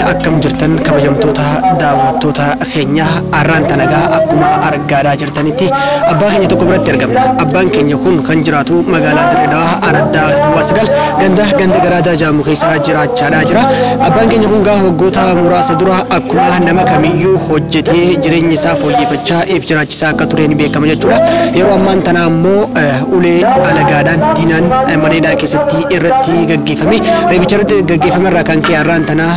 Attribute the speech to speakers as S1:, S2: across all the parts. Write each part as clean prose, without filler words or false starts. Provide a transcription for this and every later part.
S1: Akkam jirtan kabajamtoota daawwattoota keenya har'aan tanagaa akkuma argaadaa jirtanitti abbaa keenya tokko biratti argamna. Abbaan keenya kun kan jiraatu magaalaa Dirree Dhawaa Araddaa Duwwaa 9 ganda Garaadaa Jaamu keessa jiraachaadhaa jira. Abbaan keenya kun gaa waggoota muraasa dura akkuma nama kamiyyuu hojjetee jireenya isaa fooyyeffachaa if jiraachisaa akka ture ni beekama jechuudha. Yeroo ammaan tana ammoo ulee alagaadhaan diinaan mana hidhaa keessatti irratti gaggeeffame reebicha irratti gaggeeffame irraa kan ka'e har'aan tana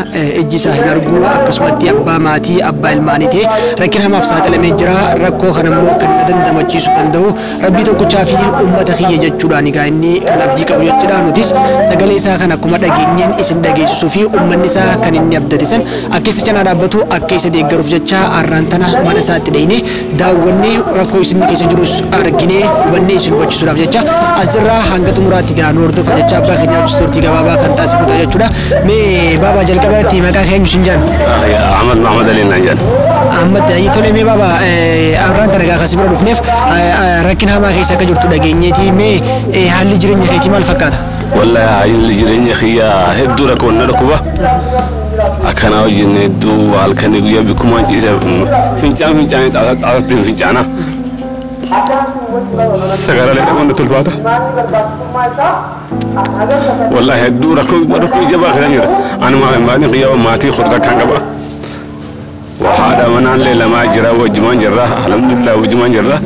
S1: ijji isaa hin argu akkasumatti abbaa maatii abbaa ilmaanii ta'e rakkina hamaaf saaxilamee jira. Rakkoo kana immoo kan na dandamachiisuu danda'u rabbii tokkochaa fi uummata kiyya jechuudhaan egaa inni kan abdii qabu jechuudha. Nutis sagalee isaa kan akkuma dhageenyeen isin dhageessisuu fi uummanni isaa kan inni abdate san akka isa cinaa dhaabbatu akka isa deeggaruuf jecha har'aan tana mana isaatti dhayine daawwannee rakkoo isin keessa jirus arginee hubannee isin hubachiisuudhaaf jecha asirraa hanga xumuraatti gaa nu hordofa jecha abbaa keenyaa wajjin turtii gabaabaa kan taasifnu jechuudha. Mee baabaa jalqabaatti maqaa keenya isin jedhan?
S2: Ahmad Mahmud Ali naan jedhan.
S1: Ahmad tole mee baabaa har'aan tana gaa kasi bira dhufneef rakkina hamaa keessa akka jirtu dhageenyeeti mee haalli jireenya keetii maal fakkaata?
S2: Wallahi haalli jireenya kiyyaa hedduu rakkoon na dhukkuba. Akkanaa wajjin hedduu halkanii guyyaa bikkumaan ciise fincaan fincaanii xaasatti fincaana. Sagaralee dhabuun natti ulfaata. Wallahi hedduu rakkoo jabaa keessa jira. Anuma maatiin kiyyaa maatii horta kan qaba. Haadha manaallee lamaa jira wajjumaan jirra alhamdulillah wajjumaan jirra.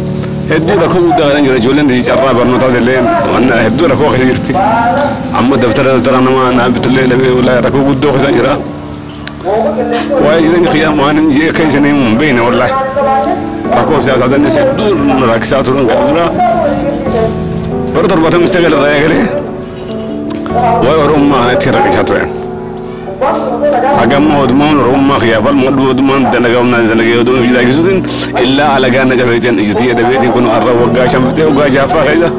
S2: Hedduu rakkoo guddaa keessa jira ijoolleen carraa barnootaa illee hedduu rakkoo keessa jirti. Amma daftara nama naa bitullee dhabee wallahi rakkoo guddoo keessa jira. Waa'ee jireenya kiyyaa waan hin jee keessa hin beekne wallahi. Rakkoo siyaasaa dandeesse hedduu rakkisaa turan kan dura. Bara 79 irraa eegalee waa'ee Oromummaa kanatti rakkisaa turan. Hagamma odumaan Oromummaa kiyyaa falma odumaan dalagaa dalagee oduun hojii taasisuutiin illaa alagaa na jabeetiin ijjitii dhabeetiin kun har'a waggaa 5 fixee waggaa 6ffaa keessa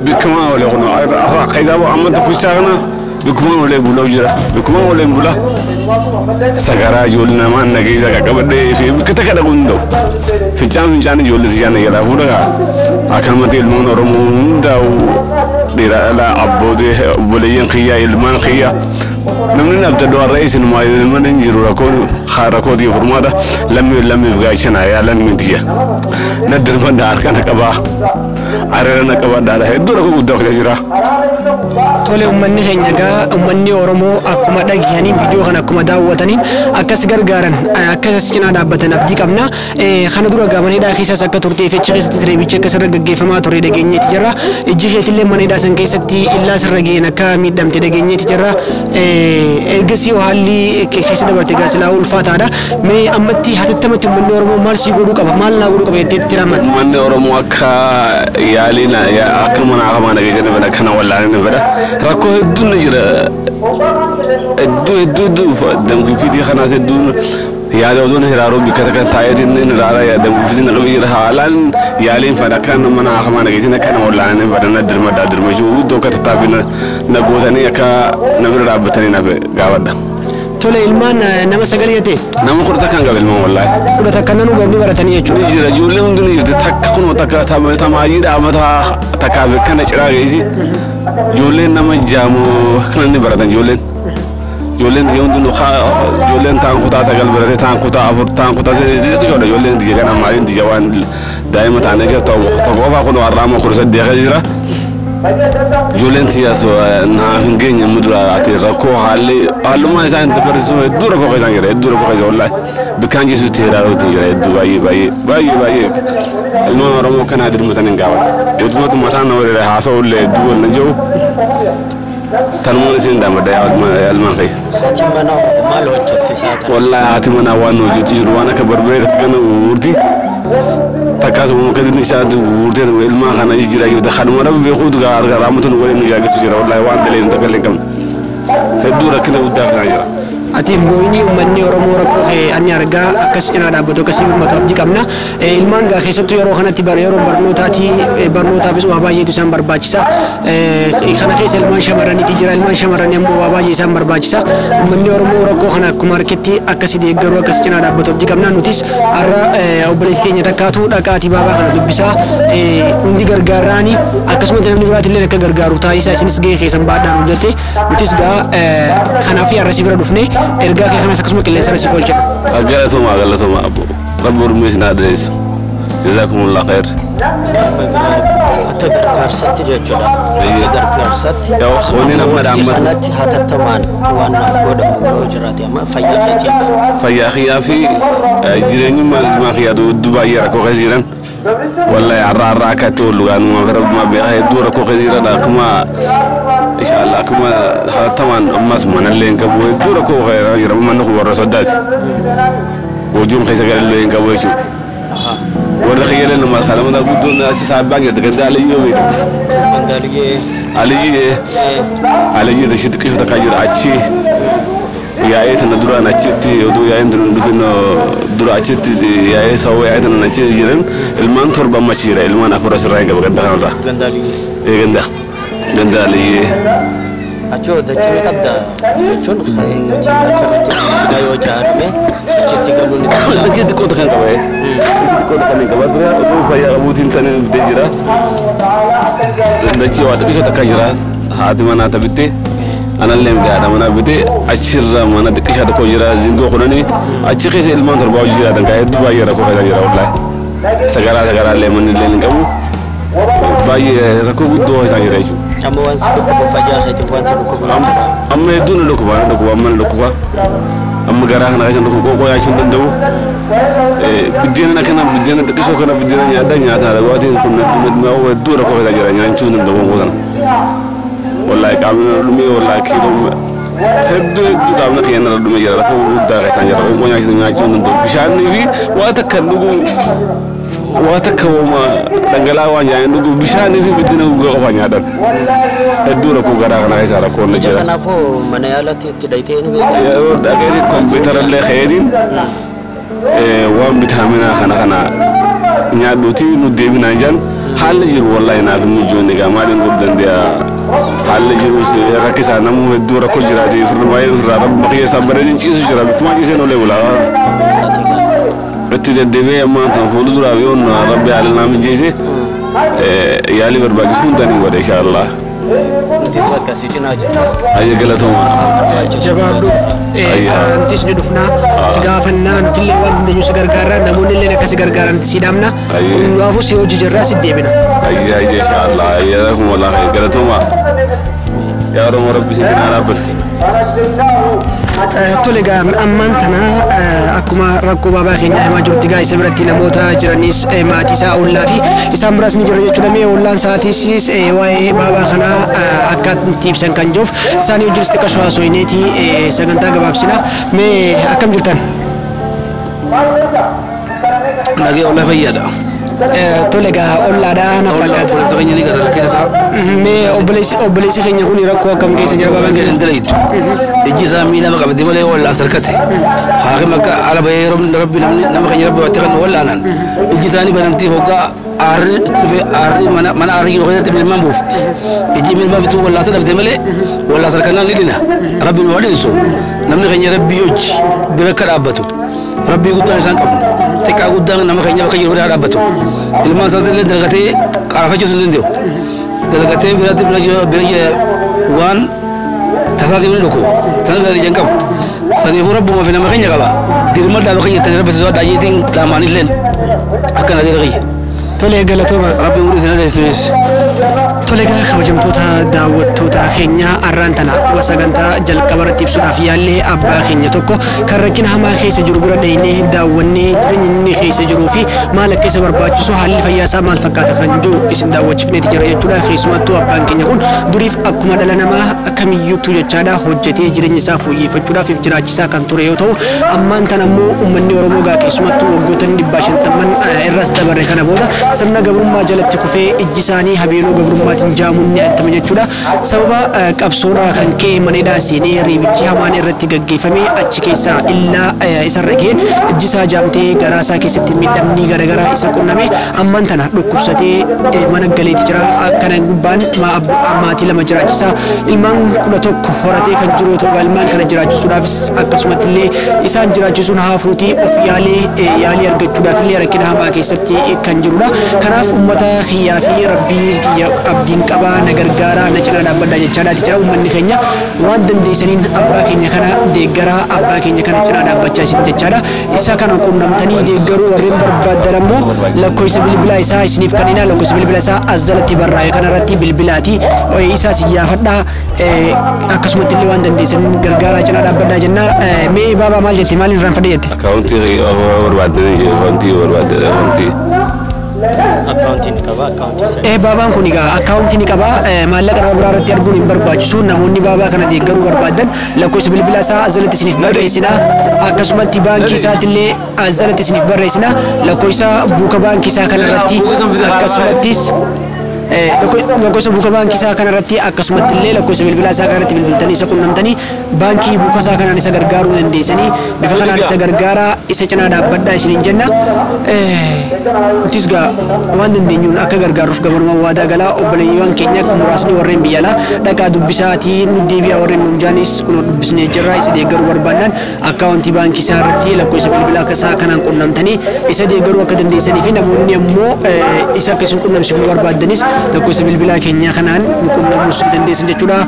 S2: bikkumaan olee kun har'a keessa amma tokkichaa kana bikkumaan olee bulaa jira bikkumaan olee bula sagaraa ijoollee namaa nageessa qaqqabadhee fi bikka takka dhaquu hin danda'u. Fincaan fincaan ijoollee tiyaan jalaa fuudha akkanumatti ilmaan Oromoo hundaa'u dhiira dhalaa abbootii obboleeyyan kiyyaa ilmaan kiyyaa namni abdaddu har'a isinumaa ilmaan hin jiru rakkoon rakkootii furmaata lammii lammiif gaachana yaa lammii tiyya na dirmadha harka na qabaa areera na qabadhaadha hedduu rakkoo guddaa keessa jira.
S1: Tole uummanni keenya egaa uummanni Oromoo akkuma dhagahaniin viidiyoo kana akkuma daawwataniin akkas gargaaran akkas cinaa dhaabbatan abdii qabna. Kana dura egaa mana hidhaa keessas akka turtee fi achi keessattis reebichi akkas irra gaggeeffamaa ture dhageenyeeti jirra. Ijji keetillee mana hidhaa san keessatti illaa sirra ga'een akka miidhamte dhageenyeeti jirra. Ergasii haalli keessa dabarte egaa silaa ulfaataadha. Mee ammatti hatattamatti uummanni Oromoo maal sii godhuu qaba maal naa godhuu qaba jettee itti raammatta?
S2: Uummanni Oromoo akka yaaliin akka mana hamaa nageessa fedha kana wallaalee fedha. Rakkoo hedduun ni jira. Hedduu hedduu hedduu damgiffiitii kanaas hedduun yaada otoon hiraaruu bikka takka taa'eetiin hiraara damgiffiitiin na qabee jira. Haalaan yaaliin fedha akka mana hamaa nageessa akka nama wallaalee fedha na dirmadhaa dirmachuu guddoo akka tattaaffii na gootanii akka na bira dhaabbatanii na gaafadha.
S1: Tole ilmaan nama 9 jette?
S2: Nama 10 kan qaba ilmaan wallaahi.
S1: 10 kan nanu barni baratanii jechuudha.
S2: Ni jira ijoolleen hundi ni jirti takka kunoo takka tamaayii dhaabata takkaa beekana ciraa geessi. Ijoolleen nama jaamu kan inni baratan ijoolleen. Ijoolleen tiyya hundinuu ijoolleen taan kutaa 9 barate taan kutaa 4 taan kutaa 8 ijoollee ijoolleen tiyya kana maaliin tiyya waan daa'ima taanee jira tokko qofaa kunoo har'aa ammoo 18 keessa jira. Ijoolleen tiyyaas naaf hin geenye mudura ati rakkoo haalli haallumaan isaan itti barsiisu hedduu rakkoo keessa jira hedduu rakkoo keessa wallaahi bikkaan ciisutti hiraarootti jira hedduu baay'ee baay'ee baay'ee baay'ee ilmaan Oromoo kanaa dirmatan hin gaafadha. Utubatu mataan nama dheeraa haasa'u illee hedduu wal na jiru tanumaan isin daamadha yaa ilmaan kiyya.
S3: Haati manaa maal hojjetti isaa tana?
S2: Wallaahi haati manaa waan hojjetu jiru waan akka barbaree kana guurti. Takkaas immoo akkasitti ishaatti guurtee ilmaan kana jijjiiraa jirti. Kanuma rabbi beekuutu gaa argaa raamatu nu waliin nu jaagisu jira. Wallaahi waan dalee nu takka illee hin qabnu. Hedduu rakkina guddaa kana jira.
S1: Ati booyinii uummanni Oromoo rakkoo kee ani argaa akkas cinaa dhaabbatu akkasii birmatu abdii qabna. Ilmaan gaa keessattuu yeroo kanatti yeroo barnootaati barnootaafis waa baay'eetu isaan barbaachisa. Kana keessa ilmaan shamarraniiti jira ilmaan shamarranii ammoo waa baay'ee isaan barbaachisa. Uummanni Oromoo rakkoo kana akkuma harketti akkasii deeggaruu akkas cinaa dhaabbatu abdii qabna. Nutis har'a obboleettii keenya takkaatu dhaqaatii baabaa kana dubbisaa hundi gargaarraani akkasumas namni biraatillee akka gargaaru taasisaa isinis gahee keessan baadhaan hojjette nutis gaa kanaaf har'a si bira dhufne. Ergaa kee kanas akkasuma qilleensa irra siif oolchina.
S2: Galatoomaa galatoomaa abbo. Rabbi urmii isin haa dheeressu. Jazaakumullah khair.
S3: Akka gargaarsaatti jechuudha. Akka gargaarsaatti.
S2: Yaa wanni nama
S3: Waqtii
S2: dhaammatu.
S3: kanatti hatattamaan waan naaf godhamu yoo jiraate amma fayyaa keetiif.
S2: Fayyaa kiyyaa fi jireenyummaa ilmaa kiyyaatu hedduu baay'ee rakkoo keessa jiran. Wallahi har'a har'a akka itti oolu gaanuma fi rabbuma beekaa hedduu rakkoo keessa jiran akkuma inshallah akkuma hatattamaan ammas manallee hin qabu hedduu rakkoo keessa jira manni kun warra soddaati. Hojiin keessa galallee hin qabu jechuudha. Warra kiyyalee nama kalamata guddoon asi saabbaan jirti ganda aliyyoo beektu.
S3: Gandaaliyyee.
S2: Aliyyee aliyyee dashi xiqqishu takkaa jira achi yaa'ee tana duraan achitti oduu yaa'een tun dhufin dura achitti yaa'ee sawwa yaa'ee tana achi jiran ilmaan 7 amma achi jira ilmaan 4 asirraa hin qaba ganda kanarraa.
S3: Gandaaliyyee.
S2: Ganda ganda aliyyee.
S3: Achi dachee qabda jechuun nuti achirratti mana yoo ijaarame achitti galuun ni danda'ama.
S2: Dachee xiqqoo kan qaba. Xiqqoo kan qaba ture oduu fayyaa qabuutiin tan bitee jira. Dachee waa xiqqoo takka jira haati manaa tabitte anallee haadha manaa bitee achirra mana xiqqishaa tokko jira zingoo kudhanii achi keessa ilmaan 7 hojii jiraatan kan hedduu baay'ee rakkoo keessa jira wallaahi. Sagaraa sagaraallee manni illee hin qabu baay'ee rakkoo guddoo isaan jira jechuudha.
S3: Amma waan si dhukkubu fayyaa keetiif waan si dhukkubu ni jira.
S2: Amma hedduu na dhukkuba na dhukkuba amma na dhukkuba amma garaa kana keessa na dhukkuba qoqqoo nyaachuu hin danda'u. Biddeena kana biddeena xiqqishoo kana biddeena nyaadha nyaataa dhugaatiin kun hedduu rakkoo keessa jira nyaachuu hin danda'u qoqqoo sana. Wallahi qaamni na dhumee wallahi kiiloo hedduu hedduu qaamni kiyya na dhumee jira rakkoo guddaa keessa jira qoqqoo nyaachuu hin danda'u bishaanii fi waa takka dhuguu waa takka wooma dhangala'aa waan nyaanni dhugu bishaanii fi biddeena guggaa qofaa nyaadhan hedduu rakkoo garaa kana keessa rakkoo na jira.
S3: Kanaafuu mana yaalaatti itti dhayitee ni beektaa?
S2: Yeroo dhaqeetiin kompiitarallee ka'eetiin waan bitaaminaa kana kana nyaadhuuti nu deebinaa jiran haalli jiru wallahi naaf hin mijoonne egaa maaliin godhuu danda'a haalli jirus rakkisaa namuu hedduu rakkoo jiraate firmaayee ofirraa rabbi keessaa bareedin ciisu jira bikkuma ciiseen olee bulaa. Itti deddeebi'ee ammaa kan fuulduraaf yoon rabbi haala naa mijeesse yaalii barbaachisu hundaan hin godhe inshallah.
S3: Nutis akkasii cinaa jirra.
S2: Ayya galatooma.
S1: Jabaadhu. Nutis ni dhufnaa si gaafannaa nutillee waan dandeenyu si gargaarra namoonni illee akka si gargaaran si dhaamna. Hundaafuu si hojii jirraa si deebina.
S2: Ayya ayya inshallah ayya jazakumullah khair galatooma. Yaa Oromoo rabbi si cinaa dhaabbatu.
S1: Tole egaa ammaan tana akkuma rakkoo baabaa keenya himaa jirtu egaa isa biratti namoota jiranis maatii isaa ollaa fi isaan biraas ni jira jechuudha. Mee ollaan isaatiis waa'ee baabaa kanaa akka itti ibsan kan jiruuf isaanii wajjinis xiqqaa haasofneeti sagantaa gabaabsina. Mee akkam jirtan?
S4: Nagee ollaa fayyaadha.
S1: Tole egaa ollaadhaa na
S4: Ollaa
S1: fakkaata.
S4: obboleessa keenya ni gara lakkina isaa.
S1: Mee obboleessi keenya kun rakkoo akkam keessa jira baabaan keenya?
S4: Hin dalagitu. Ijji isaa miila nama qabate malee wallaan sarkate. Haakima akka ala bahee rabbi namni nama keenya rabbi waatti kan wallaanan. Ijji isaanii banamtii hoggaa aarri itti dhufee aarri mana aarri jiru keessatti milmaan buufti. Ijji milmaan fituu wallaan sadafte malee wallaan sarkannaan ni dhina. Rabbi nu waliinsu. Namni keenya rabbi hojii bira akka dhaabbatu. Rabbii guddaan isaan qabnu. Xiqqaa guddaan nama keenya bakka jiru bira dhaabbatu. Ilmaan isaas illee dalagatee qaarafachuus hin danda'u. Dalagatee biratti bira jira waan tasaatiif ni dhukkuba. Sana bira ijaan qabu. Saniifuu rabbuma fi nama keenya qaba. Dirma dhaaba keenya tani rabbi sisaa dhaayeetiin dhaamaan illeen akkana jira kiyya.
S1: Tole galatooma.
S4: Rabbi umurii isin dheeressinis.
S1: Tole egaa kabajamtoota daawwattoota keenya har'aan tana akkuma sagantaa jalqaba irratti ibsuudhaaf yaallee abbaa keenya tokko kan rakkina hamaa keessa jiru bira dhaynee daawwannee jireenya inni keessa jiruu fi maal akka isa barbaachisu haalli fayyaa isaa maal fakkaata kan jiru isin daawwachiifneeti jira jechuudha. Keessumattuu abbaan keenya kun duriif akkuma dhala namaa kamiyyuutu jechaadha hojjetee jireenya isaa fooyyeffachuudhaaf if jiraachisaa kan ture yoo ta'u ammaan tana immoo uummanni Oromoo gaa keessumattuu waggoota 150 irras dabarre kana booda sirna gabrummaa jalatti kufee ijji isaanii habeeloo gabrummaatiin jaamuun ni yaadama jechuudha. Sababa qabsoorraa kan ka'e mana hidhaa seenee reebichi hamaan irratti gaggeeffame achi keessaa illaa isarra ga'een ijji isaa jaamtee garaa isaa keessatti miidhamni garaagaraa isa qunname ammaan tana dhukkubsatee mana galeeti jira. Kana gubbaan maatii 2 jiraachisaa ilmaan 11 horatee kan jiru yoo ta'u ilmaan kana jiraachisuudhaafis akkasumatti illee isaan jiraachisuun haafuutii of yaalee yaalii argachuudhaaf illee rakkina hamaa keessatti kan jirudha. Kanaaf uummata kiyyaa fi rabbii kiyya abdiin qabaa, na gargaaraa, na cinaa dhaabbadhaa jechaadhaati jira. Uummanni keenya waan dandeessaniin abbaa keenya kana deeggaraa, abbaa keenya kana cinaa dhaabbachaa isin jechaadha. Isa kana quunnamtanii deeggaruu warreen barbaaddan ammoo lakkoofsa bilbilaa isaa isiniif kennina. Lakkoofsa bilbila isaa as jalatti barraa'e kanarratti bilbilaati isaas iyyaafadhaa. Akkasumatti illee waan dandeessaniin gargaaraa, cinaa dhaabbadhaa jenna. Mee baabaa, maal jette? Maaliin irraanfadhe jette?
S2: Akkaawuntii barbaadanii, akkaawuntii barbaadanii, akkaawuntii.
S3: Akkaawuntii ni qaba, akkaawuntii sana.
S1: Baabaan kun egaa akkaawuntii ni qaba. Maallaqa nama biraa irratti arguun hin barbaachisu. Namoonni baabaa kana deeggaruu barbaadan lakkoofsa bilbila isaa as jalatti isiniif barreessina. Akkasumatti baankii isaatillee as jalatti isiniif barreessina. Lakkoofsa buuka baankii isaa kanarratti, akkasumattis lakkoofsa buuka baankii isaa kanarratti, akkasumatti illee lakkoofsa bilbilaa isaa kanarratti bilbiltanii isa qunnamtanii baankii buuka isaa kanaan isa gargaaruu dandeessanii, bifa kanaan isa gargaaraa, isa cinaa dhaabbadhaa isiniin jenna. Nutis gaa waan dandeenyuun akka gargaarruuf gamanuma waadaa galaa. Obboleeyyiiwwan keenya muraasni warreen biyya alaa dhaqaa dubbisaatii nu deebi'aa warreen nuun jaanis, kunoo dubbisnee jirra. Isa deeggaruu barbaannaan akkaawuntii baankii isaa irratti lakkoofsa bilbilaa isaa kanaan qunnamtanii isa deeggaruu akka dandeessanii fi namoonni ammoo isa akka isin qunnamsiifuu barbaaddanis lakkoofsa bilbilaa keenyaa kanaan nu qunnamuus dandeessan jechuudha.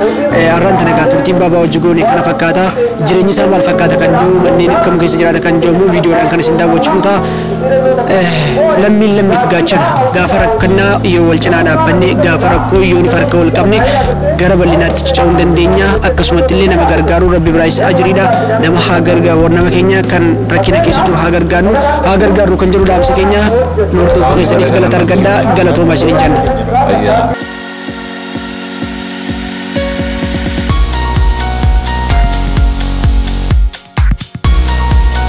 S1: Har'aan tana gaa turtiin baabaa wajji goone kana fakkaata. Jireenyi isaa maal fakkaata kan jiru, manneen akkam keessa jiraata kan jiru viidiyoodhaan kan isin daawwachiifnu ta'a. Lammiin lammiif gaachana. Gaafa rakkannaa yoo wal cinaa dhaabbanne, gaafa rakkoo yoo ni harka wal qabne, gara bal'inaatti cica'uu hin dandeenya. Akkasumatti illee nama gargaaruu rabbi biraayis ajiriidha. Nama haa gargaaru, nama keenya kan rakkina keessa jiru haa gargaarnu, haa gargaarru kan jedhu dhaamsa keenya. Nu hordofuu keessaniif galata argadhaa, galatoomaa isiniin jenna.